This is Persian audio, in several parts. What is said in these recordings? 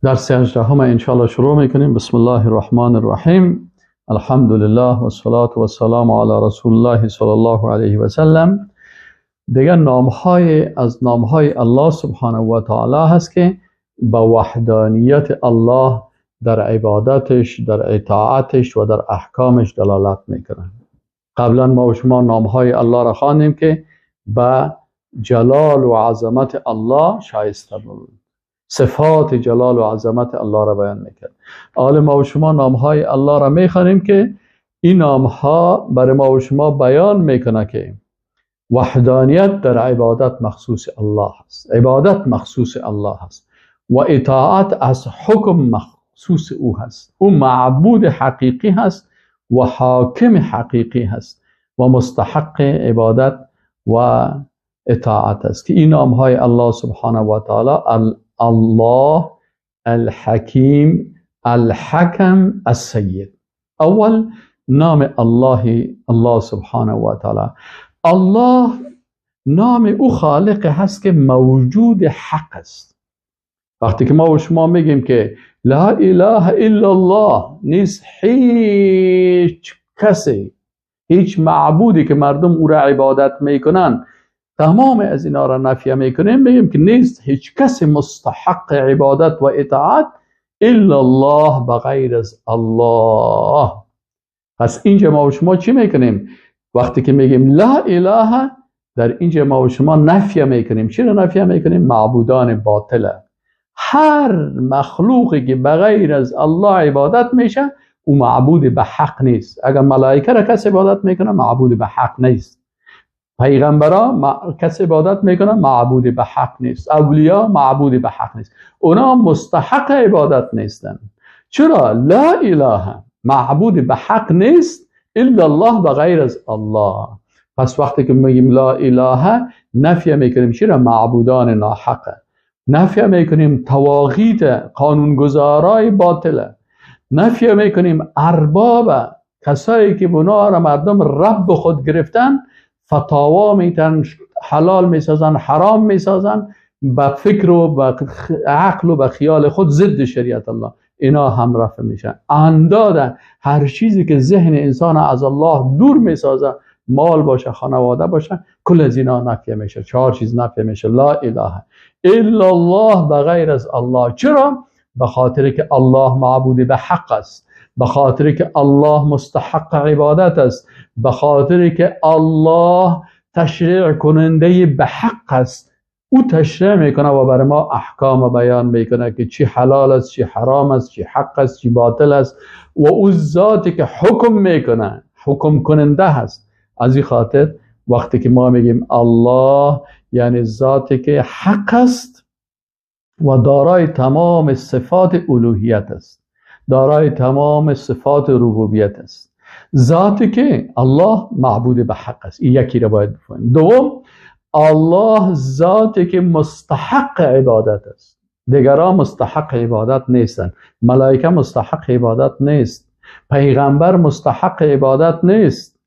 درس 18 انشاءالله شروع میکنیم. بسم الله الرحمن الرحیم. الحمد لله و الصلاة و السلام علی رسول الله صلی الله علیه و سلم. دیگر نامهای از نامهای الله سبحانه و تعالی هست که با وحدانیت الله در عبادتش، در اطاعتش و در احکامش دلالت میکنه. قبلا ما و شما نامهای الله را خواندیم که به جلال و عظمت الله شایسته بود، صفات جلال و عظمت الله را بیان میکرد. حالا ما و شما نامهای الله را میخوانیم که این نامها برای ما و شما بیان میکنه که وحدانیت در عبادت مخصوص الله است، عبادت مخصوص الله است و اطاعت از حکم مخصوص او هست. او معبود حقیقی هست و حاکم حقیقی هست و مستحق عبادت و اطاعت است. که این نامهای الله سبحانه و تعالی الله، الحکیم، الحکم، السید. اول نام الله، الله سبحانه و تعالی. الله نام او خالق هست که موجود حق است. وقتی که ما و شما میگیم که لا اله الا الله، نیست هیچ کسی، هیچ معبودی که مردم او را عبادت میکنن، تمام از اینا را نفی میکنیم، میگیم که نیست هیچ کسی مستحق عبادت و اطاعت الا الله، بغیر از الله. پس اینجا ما و شما چی میکنیم؟ وقتی که میگیم لا اله، در اینجا ما و شما نفی میکنیم. چی را نفی میکنیم؟ معبودان باطله. هر مخلوقی که بغیر از الله عبادت میشه او معبود به حق نیست. اگر ملائکه را کس عبادت میکنه معبود به حق نیست، پیغمبرا کس عبادت میکنه معبود به حق نیست، اولیا معبود به حق نیست، اونا مستحق عبادت نیستن. چرا؟ لا اله، معبود به حق نیست الا الله، بغیر از الله. پس وقتی که میگیم لا اله، نفی میکنیم چرا؟ معبودان ناحقه. نفی میکنیم طواغیت، قانونگذارای باطله. نفی میکنیم ارباب، کسایی که اونا را مردم رب خود گرفتن، فتاوا میتن، حلال میسازن، حرام میسازن، با فکر و با عقل و با خیال خود ضد شریعت الله، اینا هم رفع میشن. انداده هر چیزی که ذهن انسان از الله دور میسازه، مال باشه، خانواده باشه، کل از اینا نفی میشه. چهار چیز نفی میشه: لا اله الا الله، بغیر از الله. چرا؟ به خاطر که الله معبود به حق است، به خاطر که الله مستحق عبادت است، به خاطر که الله تشریع کننده به حق است. او تشریع میکنه و برای ما احکام بیان میکنه که چی حلال است، چی حرام است، چی حق است، چی باطل است، و او ذاتی که حکم میکنه، حکم کننده هست. از این خاطر وقتی که ما میگیم الله، یعنی ذاتی که حق است و دارای تمام صفات الوهیت است، دارای تمام صفات ربوبیت است، ذاتی که الله معبود به حق است. این یکی را باید بفهمیم. دوم، الله ذاتی که مستحق عبادت است. دیگران مستحق عبادت نیستند. ملائکه مستحق عبادت نیست، پیغمبر مستحق عبادت نیست،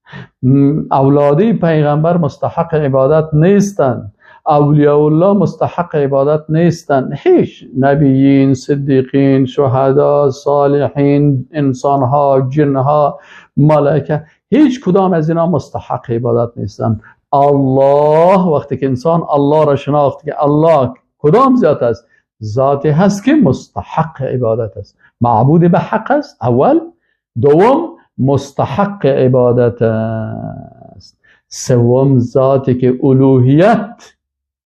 اولادی پیغمبر مستحق عبادت نیستند، اولیاء الله مستحق عبادت نیستند. هیچ نبیین، صدیقین، شهدا، صالحین، انسانها، جنها، ملائکه، هیچ کدام از اینا مستحق عبادت نیستند. الله، وقتی که انسان الله را شناخت که الله کدام ذات است، ذاتی هست که مستحق عبادت است، معبود به حق است اول، دوم مستحق عبادت است، سوم ذاتی که الوهیت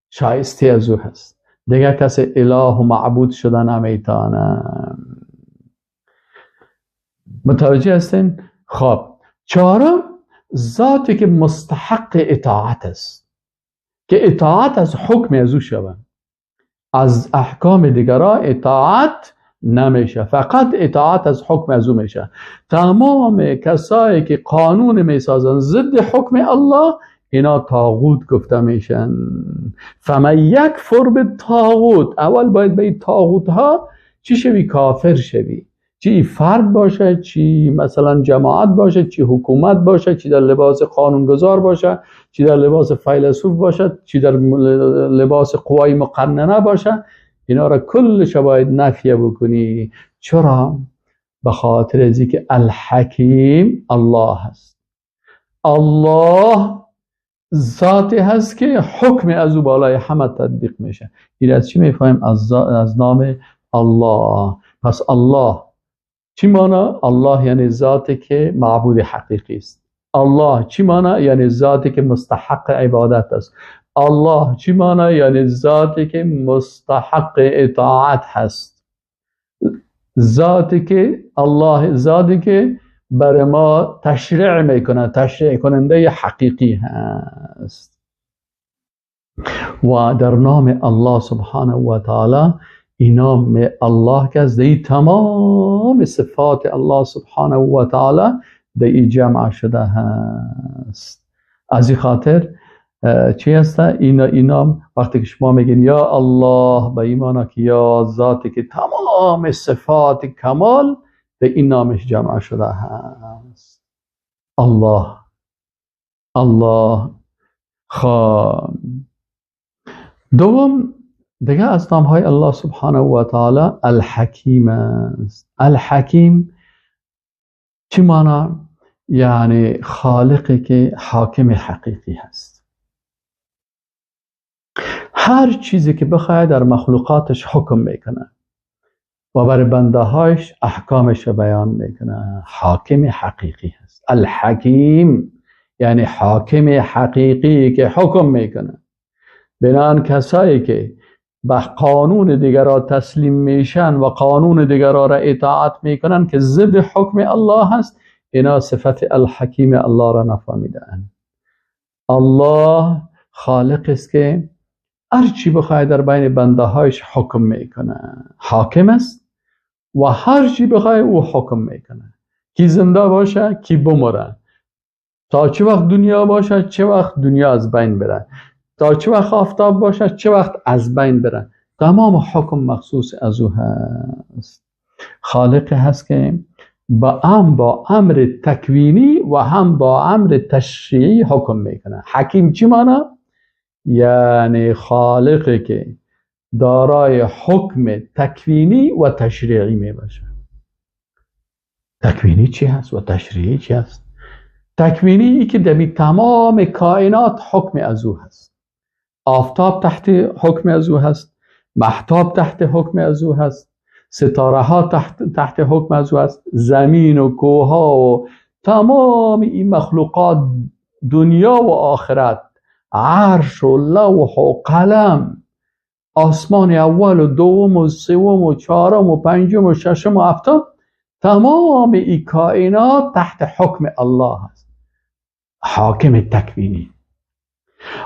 شایسته از او هست. دیگه کسی اله و معبود شدن نمیتونه. متوجه هستین؟ خب، چهارم، ذاتی که مستحق اطاعت است، که اطاعت از حکم از او شود، از احکام دیگران اطاعت نمیشه، فقط اطاعت از حکم از او میشه. تمام کسایی که قانون میسازن ضد حکم الله، اینا طاغوت گفته میشن. فمن یکفر بالطاغوت، اول باید به این طاغوت ها چی شوی؟ کافر شوی. چی فرد باشه، چی مثلا جماعت باشه، چی حکومت باشه، چی در لباس قانونگذار باشه، چی در لباس فیلسوف باشه، چی در لباس قوای مقننه باشه، اینا را کلش باید نفیه بکنی. چرا؟ به خاطر از اینکه الحکیم الله هست. الله ذاتی هست که حکم از او بالای همه تطبیق میشه. این از چی میفهمیم؟ از نام الله. پس الله چی مانا؟ الله یعنی ذاتی که معبود حقیقی است. الله چی مانا؟ یعنی ذاتی که مستحق عبادت است. الله چی مانا؟ یعنی ذاتی که مستحق اطاعت هست. ذاتی که الله، ذاتی که بر ما تشریع میکنه، تشریع کننده حقیقی هست. و در نام الله سبحانه و تعالی، این نام الله که از دی تمام صفات الله سبحانه و تعالی دی جمع شده هست. از این خاطر چی هست؟ این نام وقتی که شما میگین یا الله، به این معنی که یا ذاتی که تمام صفات کمال به این نامش جمع شده هست. الله الله. خب دوم دیگه از نام های الله سبحانه و تعالی الحکیم است. الحکیم چی معنی؟ یعنی خالقی که حاکم حقیقی هست. هر چیزی که بخواد در مخلوقاتش حکم میکنه و بر بنده هایش احکامش بیان میکنه. حاکم حقیقی هست. الحکیم یعنی حاکم حقیقی که حکم میکنه. بنان کسایی که به قانون دیگران تسلیم میشن و قانون دیگران را اطاعت میکنن که ضد حکم الله هست، اینا صفت الحکیم الله را نفهمیدن. الله خالق است که هر چی بخواد در بین بنده هایش حکم میکنه. حاکم است و هر چی بخواد او حکم میکنه. کی زنده باشه کی بمره، تا چه وقت دنیا باشه چه وقت دنیا از بین بره، تا چه وقت آفتاب باشه چه وقت از بین بره، تمام حکم مخصوص از او هست. خالق هست که با هم با امر تکوینی و هم با امر تشریعی حکم میکنه. حکیم چی معنی؟ یعنی خالقی که دارای حکم تکوینی و تشریعی می باشه. تکوینی چی هست و تشریعی چی هست؟ تکوینی ای که در تمام کائنات حکم از او هست. آفتاب تحت حکم از او هست، مهتاب تحت حکم از او هست، ستاره ها تحت حکم از او هست، زمین و کوه ها و تمام این مخلوقات، دنیا و آخرت، عرش و لوح و قلم، آسمان اول و دوم و سوم و چهارم و پنجم و ششم و هفتم، تمام این کائنات تحت حکم الله هست. حاکم تکوینی.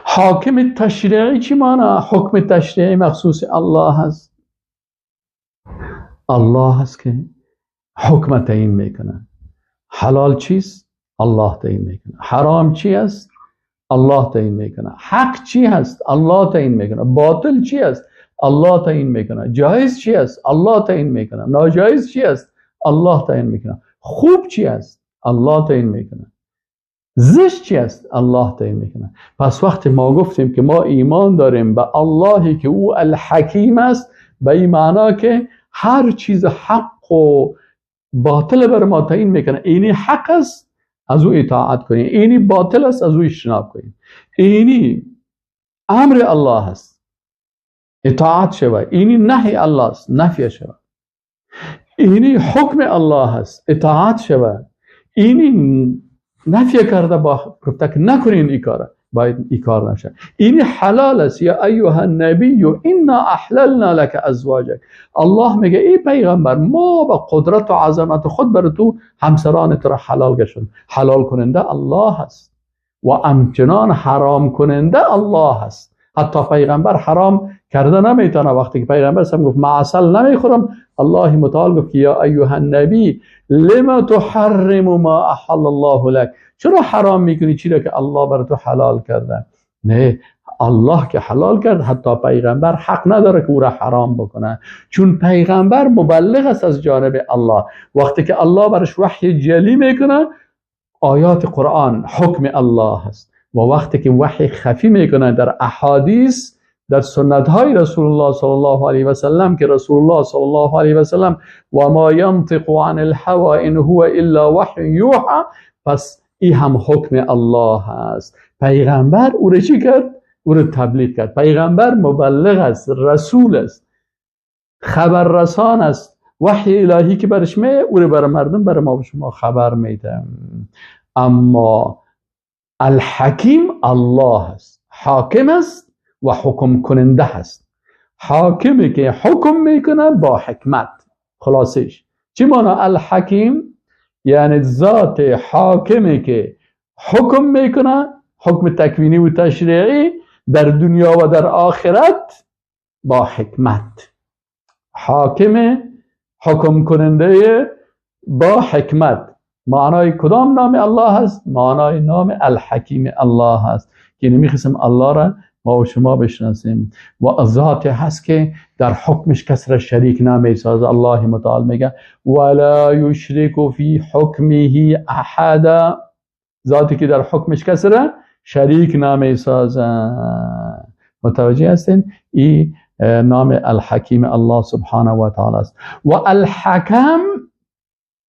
حاکم تشریعی چی معنی؟ حکم تشریعی مخصوص الله هست. الله هست که حکم تعیین میکنه. حلال چیست؟ الله تعیین میکنه. حرام چی است؟ الله تعیین میکنه. حق چی هست؟ الله تعیین میکنه. باطل چی است؟ الله تعیین میکنه. جایز چی است؟ الله تعیین میکنه. ناجایز چی است؟ الله تعیین میکنه. خوب چی است؟ الله تعیین میکنه. زشت چی است؟ الله تعیین میکنه. پس وقتی ما گفتیم که ما ایمان داریم به اللهی که او الحکیم است، به این معنا که هر چیز حق و باطل بر ما تعیین میکنه. اینی حق است، از او اطاعت کنیم. اینی باطل است، از او اجتناب کنیم. اینی امر الله است، اطاعت شود. اینی نهی الله است، نفی شود. اینی حکم الله است، اطاعت شود. اینی نفی کرده با گفته که نکنین این کار، باید این کار نشه. اینی حلال است، یا ایها النبی انا احللنا لك ازواجک. الله میگه ای پیغمبر، ما با قدرت و عظمت خود بر تو همسران تو را حلال گشتیم. حلال کننده الله است و همچنان حرام کننده الله است. حتی پیغمبر حرام کرده نمیتونه. وقتی که پیغمبر سم گفت ما عسل نمیخورم، الله متعال گفت یا ایها النبی لما تحرم ما احل الله لك، چرا حرام میکنی چیزی که الله بر تو حلال کرده؟ نه، الله که حلال کرد، حتی پیغمبر حق نداره که او را حرام بکنه، چون پیغمبر مبلغ است از جانب الله. وقتی که الله برش وحی جلی میکنه، آیات قرآن حکم الله است، و وقتی که وحی خفی میکنه در احادیث، در سنت های رسول الله صلی الله علیه و سلم که رسول الله صلی الله علیه و سلم و ما ینطق عن الهوى ان هو الا وحی یوحى، پس این هم حکم الله است. پیغمبر او را چی کرد؟ او را تبلیغ کرد. پیغمبر مبلغ است، رسول است، خبررسان است. وحی الهی که برش میه او را بر مردم، بر ما و شما خبر میده. اما الحکیم الله است، حاکم است و حکم کننده است. حاکمی که حکم میکنه با حکمت. خلاصش چی معنی الحکیم؟ یعنی ذات حاکمی که حکم میکنه، حکم تکوینی و تشریعی در دنیا و در آخرت با حکمت. حاکم حکم کننده با حکمت. معنای کدام نام الله هست؟ معنای نام الحکیم الله هست که نمیخواستم الله را ما و شما بشناسیم. و ذات هست که در حکمش کس را شریک نمیسازه. الله متعال میگه ولا یشرک فی حکمه احدا، ذاتی که در حکمش کس را شریک نمیسازه. متوجه هستین؟ این نام الحکیم الله سبحانه و تعالی است. و الحکم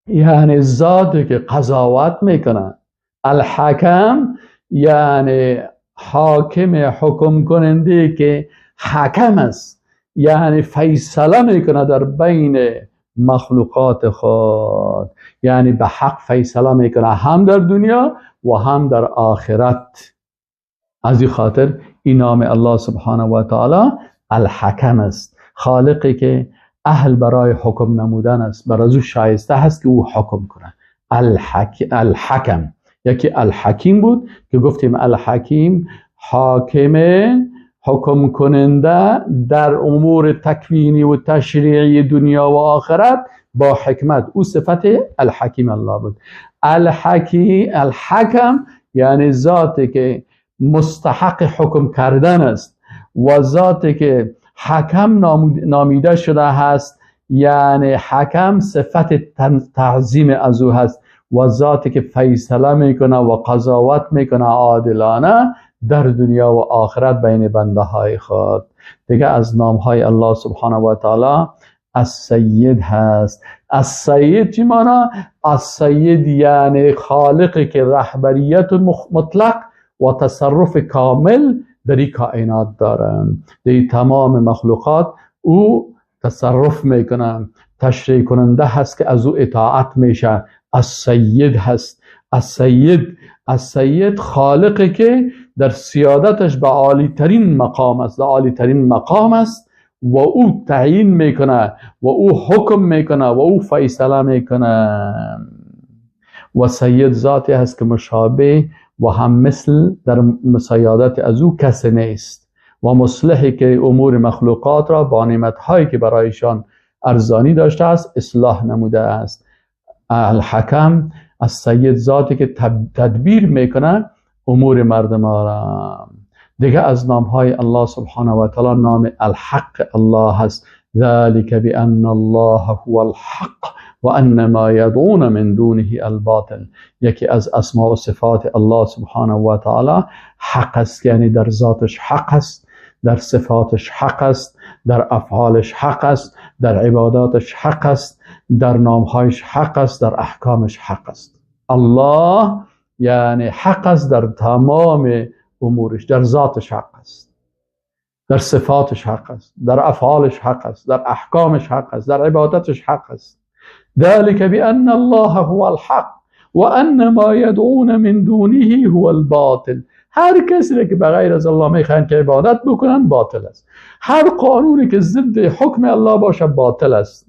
یعنی ذاتی که قضاوت میکنه. الحکم یعنی حاکم، حکم کننده که حکم است، یعنی فیصله میکنه در بین مخلوقات خود، یعنی به حق فیصله میکنه هم در دنیا و هم در آخرت. از این خاطر این نام الله سبحانه و تعالی الحکم است، خالقی که اهل برای حکم نمودن است، برای او شایسته هست که او حکم کنه. الحکم یکی الحکیم بود که گفتیم الحکیم حاکم، حکم کننده در امور تکوینی و تشریعی دنیا و آخرت با حکمت. او صفت الحکیم الله بود. الحکم یعنی ذاتی که مستحق حکم کردن است و ذاتی که حکم نامیده شده هست، یعنی حکم صفت تعظیم از او هست و ذاتی که فیصله میکنه و قضاوت میکنه عادلانه در دنیا و آخرت بین بنده های خود. دیگه از نام های الله سبحانه و تعالی السید هست. السید چی مانا؟ السید یعنی خالقی که رهبریت مطلق و تصرف کامل در این کائنات دارن، در تمام مخلوقات او تصرف میکنه، تشریع کننده هست که از او اطاعت میشه. السید هست. السید خالقی که در سیادتش به عالی ترین مقام است، در عالی ترین مقام است و او تعیین میکنه و او حکم میکنه و او فیصله میکنه. و سید ذاتی هست که مشابه و هم مثل در سیادت از او کسی نیست و مصلحی که امور مخلوقات را با نعمتهایی که برایشان ارزانی داشته است اصلاح نموده است. الحکم السید ذاتی که تدبیر میکنه امور مردم را. دیگه از نام های الله سبحانه و تعالی نام الحق الله هست. ذلك بأن الله هو الحق و ان ما یدعون من دونه الباطل. یکی از اسماء و صفات الله سبحانه و تعالی حق است، یعنی در ذاتش حق است، در صفاتش حق است، در افعالش حق است، در عباداتش حق است، در نامهایش حق است، در احکامش حق است. الله یعنی حق است در تمام امورش، در ذاتش حق است، در صفاتش حق است، در افعالش حق است، در احکامش حق است، در عبادتش حق است. ذلك بأن الله هو الحق وأن ما يدعون من دونه هو الباطل. هر کسی که بغیر از الله میخواین که عبادت بکنن باطل است. هر قانونی که ضد حکم الله باشه باطل است.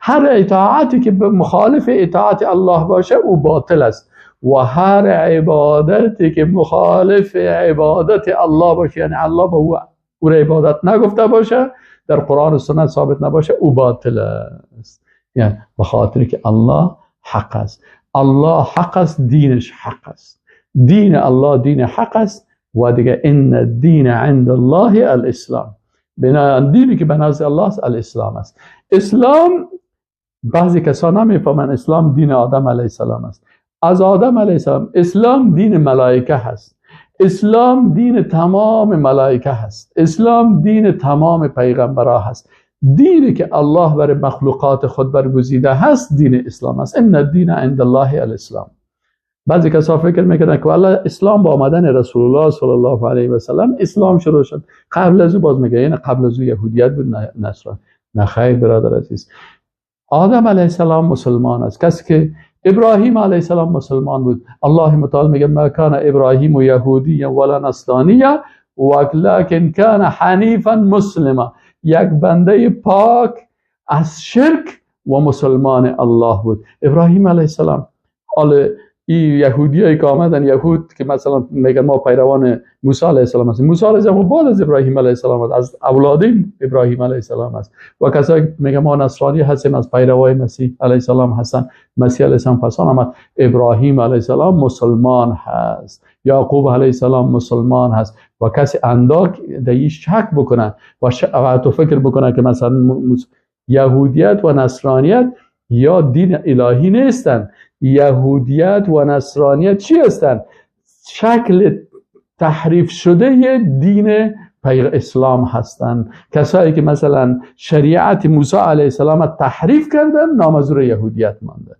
هر اطاعتی که مخالف اطاعت الله باشه او باطل است. و هر عبادتی که مخالف عبادت الله باشه، یعنی الله به او را عبادت نگفته باشه، در قرآن و سنت ثابت نباشه، او باطل است. یعنی به خاطر که الله حق است. الله حق است، دینش حق است. دین الله دین حق است و دیگه ان الدین عند الله الاسلام. بنابراین دینی که به نزد الله است الاسلام است. اسلام بعضی کسان نمیفهمن اسلام دین آدم علیه السلام است. از آدم علیه السلام اسلام دین ملائکه هست. اسلام دین تمام ملائکه هست، اسلام دین تمام پیغمبرها هست. دینی که الله بر مخلوقات خود برگزیده هست دین اسلام است. ان الدین عند الله الاسلام. بعضی کسا فکر میکنن که والله اسلام با آمدن رسول الله صلی الله علیه و سلم اسلام شروع شد، قبل از او باز میگه یعنی قبل از او یهودیت بود، نصرانی. نه خیر برادر عزیز، آدم علیه السلام مسلمان است، کسی که ابراهیم علیه السلام مسلمان بود. الله متعال میگه ما کان ابراهیم یهودیا ولا نصرانیا ولکن کان حنیفا مسلما. یک بنده پاک از شرک و مسلمان الله بود ابراهیم علیه السلام. حالا این یهودیایی که آمدن، یهود که مثلا میگن ما پیروان موسی علیه السلام هستیم، موسی علیه السلام بعد از ابراهیم علیه السلام است، از اولاد ابراهیم علیه السلام است. و کسایی که میگن ما نصرانی هستیم از پیروای مسیح علیه السلام هستن، مسیح علیه السلام پس آمد. ابراهیم علیه السلام مسلمان هست، یعقوب علیه السلام مسلمان هست. و کسی انداک در شک بکنه و تو فکر بکنه که مثلا یهودیت و نصرانیت یا دین الهی نیستن، یهودیت و نصرانیت چی هستند؟ شکل تحریف شده دین اسلام هستند. کسایی که مثلا شریعت موسی علیه السلام تحریف کردن نام از یهودیت مانده.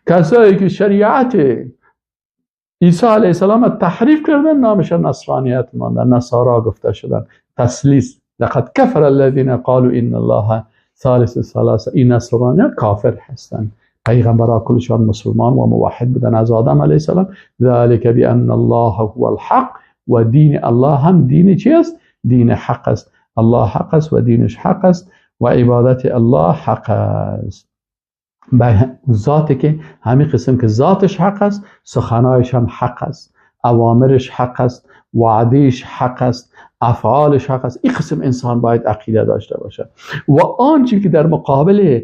کسایی که شریعت عیسی علیه السلام تحریف کردن نامش نصرانیت مانده، نصارا گفته شدن. تسلیس، لقد کفر الذین قالوا ان الله ثالث ثلاثه. این نصرانیت کافر هستند. پیغمبرها کلشان مسلمان و موحد بودن از آدم علیه السلام. ذلك بان الله هو الحق. و دین الله هم دین چی است؟ دین حق است. الله حق است و دینش حق است و عبادت الله حق است. به ذاتی که همین قسم که ذاتش حق است، سخنایش هم حق است، اوامرش حق است، وعدهش حق است، افعالش حق است. این قسم انسان باید عقیده داشته باشه. و آنچه که در مقابل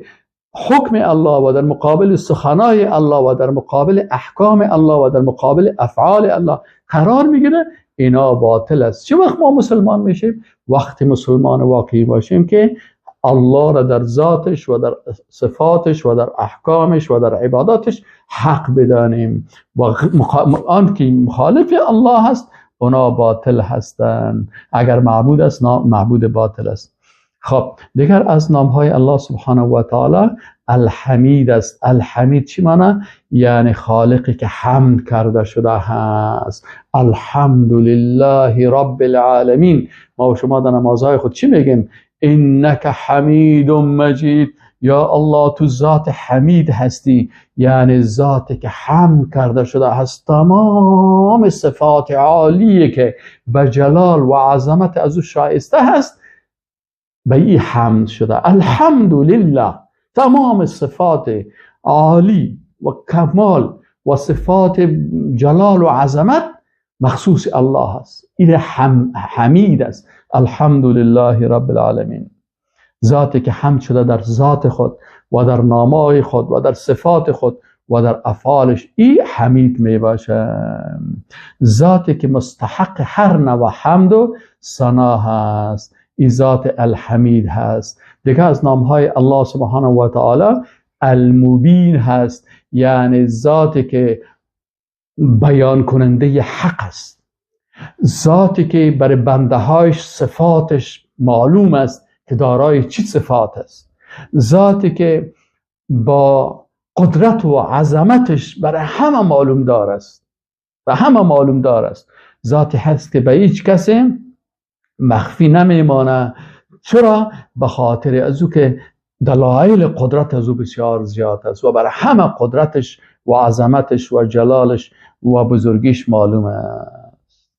حکم الله و در مقابل سخنای الله و در مقابل احکام الله و در مقابل افعال الله قرار میگیره، اینا باطل است. چه وقت ما مسلمان میشیم؟ وقتی مسلمان واقعی باشیم که الله را در ذاتش و در صفاتش و در احکامش و در عباداتش حق بدانیم و آن که مخالف الله هست اونا باطل هستند. اگر معبود است معبود باطل است. خب دیگر از نامهای الله سبحانه و تعالی الحمید است. الحمید چی معنی؟ یعنی خالقی که حمد کرده شده هست. الحمدلله رب العالمین. ما و شما در نمازهای خود چی میگیم؟ انک حمید مجید. یا الله تو ذات حمید هستی، یعنی ذاتی که حمد کرده شده هست. تمام صفات عالیه که به جلال و عظمت از او شایسته هست به این حمد شده. الحمدلله تمام صفات عالی و کمال و صفات جلال و عظمت مخصوص الله است. این حمید است. الحمدلله رب العالمین. ذاتی که حمد شده در ذات خود و در نامای خود و در صفات خود و در افعالش، ای حمید می باشه. ذاتی که مستحق هر نوع حمد و ثنا هست، ای ذات الحمید هست. دیگه از نامهای الله سبحانه و تعالی المبین هست، یعنی ذاتی که بیان کننده حق است، ذاتی که برای بنده هایش صفاتش معلوم است که دارای چی صفات است، ذاتی که با قدرت و عظمتش برای همه معلوم دار است و همه معلوم دار است، ذاتی هست که به هیچ کسی مخفی نمیمانه. چرا؟ به خاطر از او که دلایل قدرت از او بسیار زیاد است و برای همه قدرتش و عظمتش و جلالش و بزرگیش معلوم است.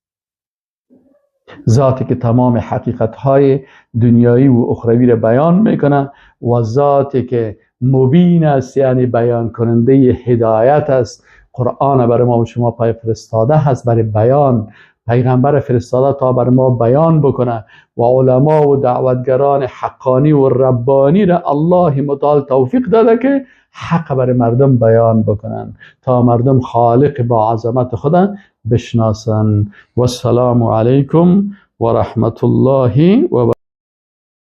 ذاتی که تمام حقیقت‌های دنیایی و اخروی را بیان میکنه و ذاتی که مبین است، یعنی بیان کننده هدایت است. قرآن برای ما و شما پای فرستاده هست برای بیان، پیغمبر فرستاده تا بر ما بیان بکنه و علما و دعوتگران حقانی و ربانی را الله متعال توفیق داده که حق برای مردم بیان بکنن تا مردم خالق با عظمت خدا بشناسن. و السلام علیکم و رحمت الله و برکاته.